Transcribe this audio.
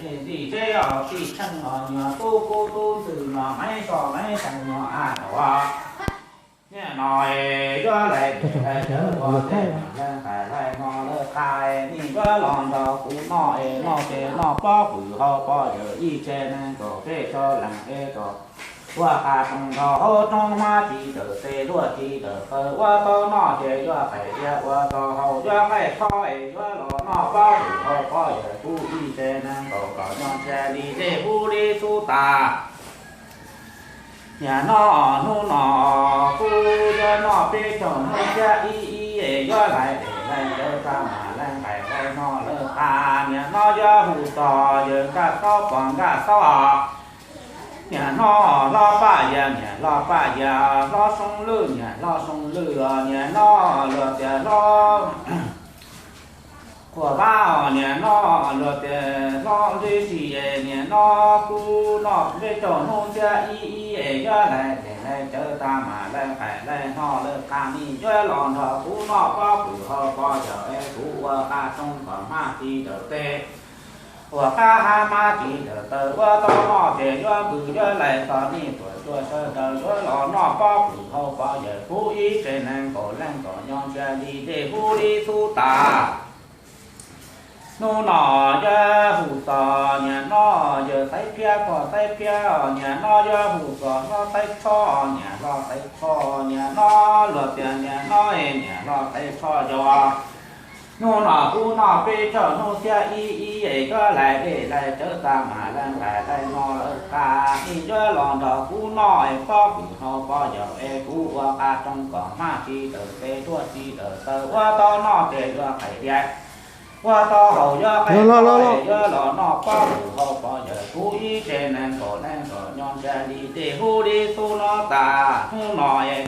Tij tsev os, tij tsheej os, nyuag tub kub tub ntxwg, nyuag maiv soj maiv seev, nyuag a los. Niaj no es yuav lais lais cawv ua tej leej qais lais no lawm qas, nej yuav los nrog kuv noj es noj ces noj pob kws hau pov yawg ib tsev neeg kaum peb caug leej es kaum ua qas rooj nrog hauv roob hmab ci rawm tes luaj ci rawm taw ua tau noj ces yuav qais diav ua tau haus yuav qaij tshob es yuav los noj pob kws hau pov yawg kuv ib tsev neeg kaum kaum nyob ntshe li dej hub li xub tas. Niaj no hnub no kuv yuav noj peb caug hnub thiab ib ib es yuav lais lais cawv tag mam lais qais lais no lawm qas. Niaj no yuav hu txog yawg Nkaj Xaub pog Nkaj Xaub os. Niaj no hlob Paj Yas, niaj hlob Paj Yas, hlob Soob Lwj, niaj hlob Soob Lwj os, niaj no luag tias hlob Qhuas Vab os, niaj no luag tias hlob Ntxwb Sis es, niaj no kuv noj peb caug hnub thiab ib ib es yuav lais lais cawv tag mam lais qais lais no lawm qas, nej yuav los nrog kuv noj pob kws hau pov yawg es kuv ua qas rooj kom hmab ci rawm tes, ua qas hab hmab ci rawm taw ua tau noj ces yuav pw yuav lais txog nej tuam cuaj sawv daws yuav los noj pob kws hau pov yawg kuv ib tsev neeg kaum leej kaum nyob ntshe li dej hub li xub tas. Hnub no yuav hu txog niaj no yawg Xaiv Phiab pog Xaiv Phiab os, niaj no yuav hu txog hlob Xaiv Tshob, niaj hlob Xaiv Tshob, niaj no luag tias niaj no es niaj hlob Xaiv Tshob yau. Hnub no kuv noj peb caug hnub thiab ib ib es yuav lais lais cawv tag mam lais qais lais no lawm qas, nej yuav los nrog kuv noj es pob kws hau pov yawg es kuv ua qas rooj kom hmab ci rawm tes tuaj ci rawm taw ua tau noj ces yuav qais diav, ua tau haus yuav qaij tshob es yuav los noj pob kws hau pov yawg kuv ib tsev neeg kaum leej kaum nyob ntshe li dej hub li xub no tas. Hnub no es